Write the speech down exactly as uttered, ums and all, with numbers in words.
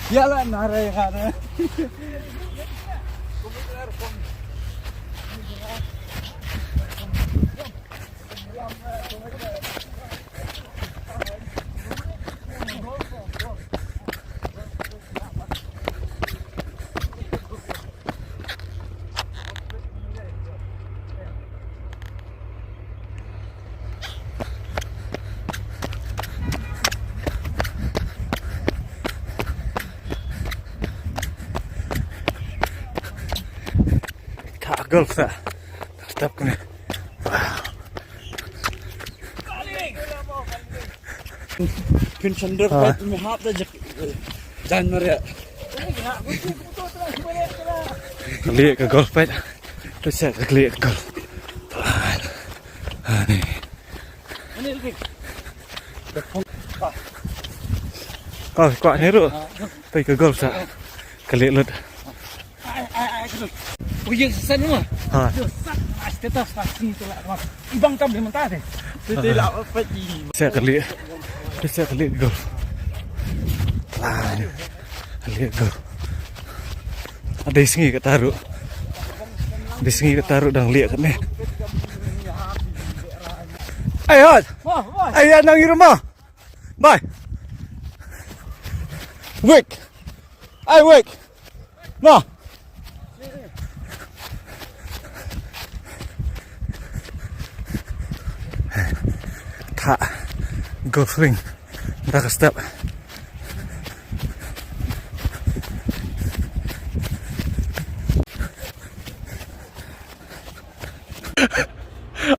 Ïa la nare kane. Ka golf sa. Stop kane. Wow. Pynchon dor pat me hap da jak jan maria. Ka lieh ka golf pat. Te sa ka lieh ka golf. Ani. Ka kwah ni ruh. Peit ka golf sa. Ka lieh lut. Ai, ai, ai, ka lut. Oh, ïa, sa ni mah. Ha. Ïa, sa, ah, status pasti tu lah, mah. Ibang kam dia mentah deh. Dia, dia lah, apa, di. Sa ka lieh. Sa ka lieh golf. Plan. Ka lieh golf. Ada sngi kata ruh. Ada sngi kata ruh dang lieh kat ni. Ai, hot. Wah, wah. Ai, ya, nang i rumah. Bye. Wek. Ai wek. Noh. Ka golf ring. Da ka step.